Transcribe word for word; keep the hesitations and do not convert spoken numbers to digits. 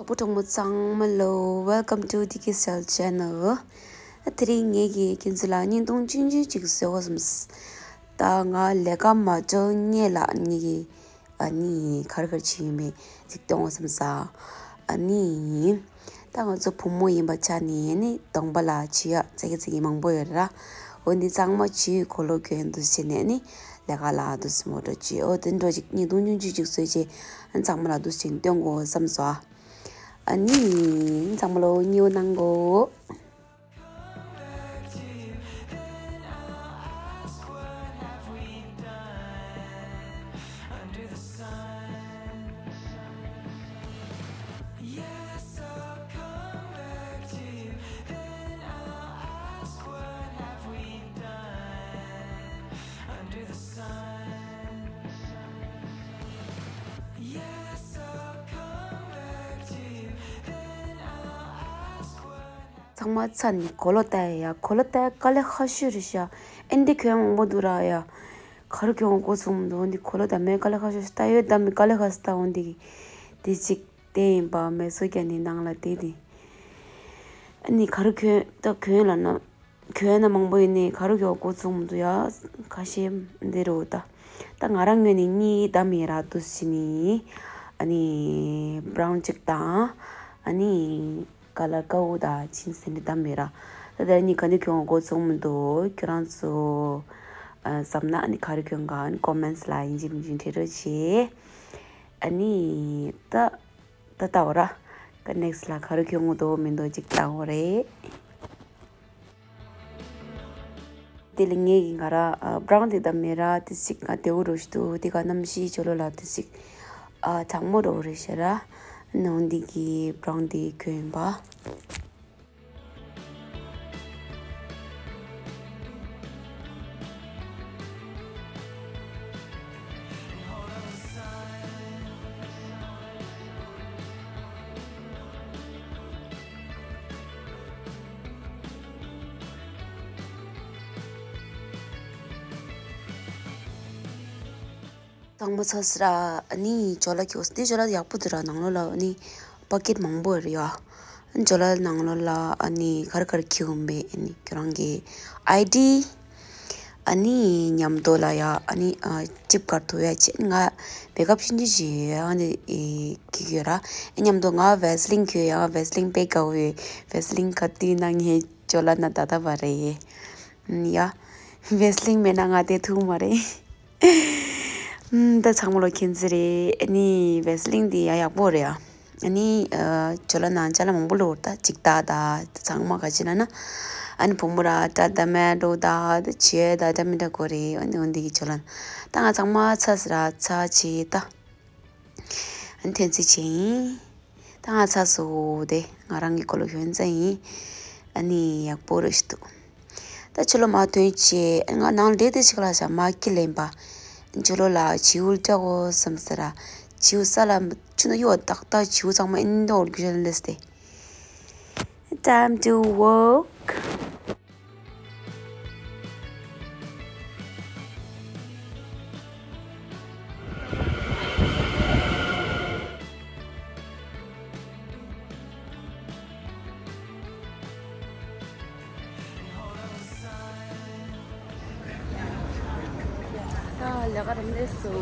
བུ་གྲོགས་མོ་ཚང་མ་ལོ། Welcome to D K Style Channel. དེ་རིང་ངེད་ཀྱིས་ཁྱེད་ཚོ་ལ་བརྙན་ཐུང་ཆུང་ཆུང་ཅིག་བཟོ་དགོས་བསམས། ད་ང་ལས་ཀ་མ་འཇོག་སྔོན་ལ་ངེད་ཀྱིས་ཨ་ནི་ག་རེ་ག་རེ་བྱེད་ཡོད་མེད་ཅིག་སྟོན་དགོས་བསམས། ཨ་ནི་ད་ང་ཚོ་བུ་མོ་ཡིན་པ་ཆ་ནས་ནི་གདོང་པ་ལ་བྱེད་ཡག་ཙག་གེ་ཙག་གེ་མང་པོ་ཡོད་རེད་ར། འོ་འདི་ཚང་མ་བྱེད་གོ་ལོ་གྱོན་འདུག་བྱས་ནས་ནི་ལས་ཀ་ལ་འདུག་སེ་མོ་འགྲོ་བྱེད། འོ་དེ་འདྲ་ཅིག་བརྙན་ཐུང་ཆུང་ཆུང་ཅིག་བཟོས་བྱས་ཨ་ནི་ཚང་མ་ལ་འདུག་སེ་སྟོན་དགོས་བསམས་སོང་ཨ། ཨ་ནི་ཚང་མ་ལོ་མཉེས་པོ་གནང་གོ། ཚང་མ་ཚ་ནས་གོ་ལོ་བཏགས་ཡ། གོ་ལོ་བཏགས་དཀའ་ལས་ཁག་ཤོས་རེད་ཤག་ཨེ་འདི་གྱོན་མང་པོ་འདུག་ར་ཡ། ག་རེ་གྱོན་དགོས་ཚུགས་མི་འདུག་འོ་འདི་གོ་ལོ་བཏགས་མེད་དཀའ་ལས་ཁག་ཤོས་ཤག་ད་ཡོད་ད་མེད་དཀའ་ལས་ཁག་ཤོས་ད་འོ་འདི་གི། དེ་གཅིག་དེ་ཡིན་པ་མེ་སོ་རྒྱ་ནི་ནང་ལ་དེ་དེ། ཨ་ནི་ག་རེ་གྱོན་ད་གྱོན་ལ་ན། གྱོན་ན་མང་པོ་ཡོད་ནི་ག་རེ་གྱོན་དགོས་ཚུགས་མི་འདུག་ཡ། ཁ་ཤས་འདི་རུ་ད། ད་ང་རང་ངོས་ནས་གཉིས་བདམས་ཡིན་ར་འདུག་སེ་ནི། ཨ་ནི་བྷ་རའུན་གཅིག་དང་། ཨ་ནི་ཀ་ལར་དཀར་པོ་དང་ཇིན་སི་འདི་བདམས་ཡིན་ར། ད་དེ་གཉིས་ག་འདི་གྱོན་དགོས་ཚུགས་མི་འདུག་ཁྱོད་རང་ཚོ་ཨ་བསམ་ན་ཨ་ནི་ག་རེ་གྱོན་ག་ཨ་ནི་ཀོ་མེན་ཊི་ལ་ཡིན་གཅིག་མིན་གཅིག་བྲིས་རོགས་བྱེད། ཨ་ནི་ད། ད་ལྟ་བ་ར། ཀ་ནེག་སི་ལ་ག་རེ་གྱོན་དགོས་འདུག་མི་འདུག་ཅིག་ལྟ་དགོས་རེད། དེ་ལ་ངས་ཀྱི་ང་ར་ཨ་བྷ་རའུན་དེ་བདམས་མེད་ར། དེ་ཞིག་ང་དེ་འུ་རུ་ཞིག་འདུག་དེ་ག་གནམ་གཤིས་ཇོ་ལོ་ལ་དེ་ཞིག་ཨ་གྲང་མོ་རོ་རེད་ཤག་ར། ནང་འདི་གི་བྷ་རའུན་དེ་གྱོན་ཡིན་པ། དང་པོ་ཚ་སི་ར། ཨ་ནི་ཇོ་ལ་ཁྱོད་འདི་ཇོ་ལ་ཡག་པོ་འདུག་ར། ནང་ལོགས་ལ་ཨ་ནི་པ་ཀེད་མང་པོ་རེད་ཡ། ཇོ་ལ་ནང་ལོགས་ལ་ཨ་ནི་ག་རེ་ག་རེ་འཁྱེར་ཡོང་བས། ཨ་ནི་ཁྱོད་རང་གི་ཨའི་ཌི། ཨ་ནི་མཉམ་དུ་ལ་ཡ་ཨ་ནི་ཨ་ཅིབ་དཀར་ཐུབ་ཡ་ཆེད་ང་མེག་ཨབ་ཤིན་ཅི་ཞིག་ཨ་ནི་ཨེ་འཁྱེར་གྱི་ཡོད་ར། ཨ་མཉམ་དུ་ང་བེ་སི་ལིན་འཁྱེར་ཡ། བེ་སི་ལིན་དཔེ་དགའ་བོ་ཡོད། བེ་སི་ལིན་ག་དུས་ན་ངས་ཇོ་ལ་ན་ད་ད་བ་རེད་ཡ། བེ་སི་ལིན་མེད་ན་ང་བསྡད་ཐུབ་མ་རེད། ཨམ། ད་ཚང་མ་ལོ་མཁྱེན་གསལ་རེད། ཨ་ནི་བེ་སི་ལིན་འདི་ཡ་ཡག་པོ་རེད་ཨ། ཨ་ནི་ཨ་ཇོ་ལ་ནང་ཅ་ལག་མང་པོ་ལོར་ད་ཅིག་ད་ད་ད་ཚང་མ་ག་ཅི་ན་ན། ཨ་ནི་བུ་མོ་ར་ད་ད་མེ་འགྲོ་ད་ད་བྱེད་ད་ད་མི་འདྲ་གོ་རེད། ཨ་ནི་འོན་འདི་གི་ཇོ་ལ་ན་ད་ང་ཚང་མ་ཚ་ས་ར་ཚ་བྱེད་ད། ཨ་ནི་ཐོན་རྩིས་བྱེད་ཡིན། ད་ང་ཚ་སོ་དེ་ང་རང་གི་གོ་ལོ་གྱོན་ཚར་ཡིན། ཨ་ནི་ཡག་པོ་རེད་ཤི་འདུག་ད་ཕྱི་ལོགས་མར་ཐོན་བྱས་ང་ནང་ལ་བསྡད་དེ་ཞིག་ལ་བཞག་མ་ཁྱི་ལེན་པ། ཕྱི་ལོགས་ལ་བྱིའུ་སྐྲག་གོ་བསམ་ཟེར་ར། བྱིའུ་ས་ལ་ཆུ་ནང་གཡུག་ཏག་ཏག་བྱིའུ་ཚང་མ་ཨིན་ཌོར་གྱོན་ལེས་ཏེ། Time to work. ད་ལས་ཀ་རིམ་ལས་སུ།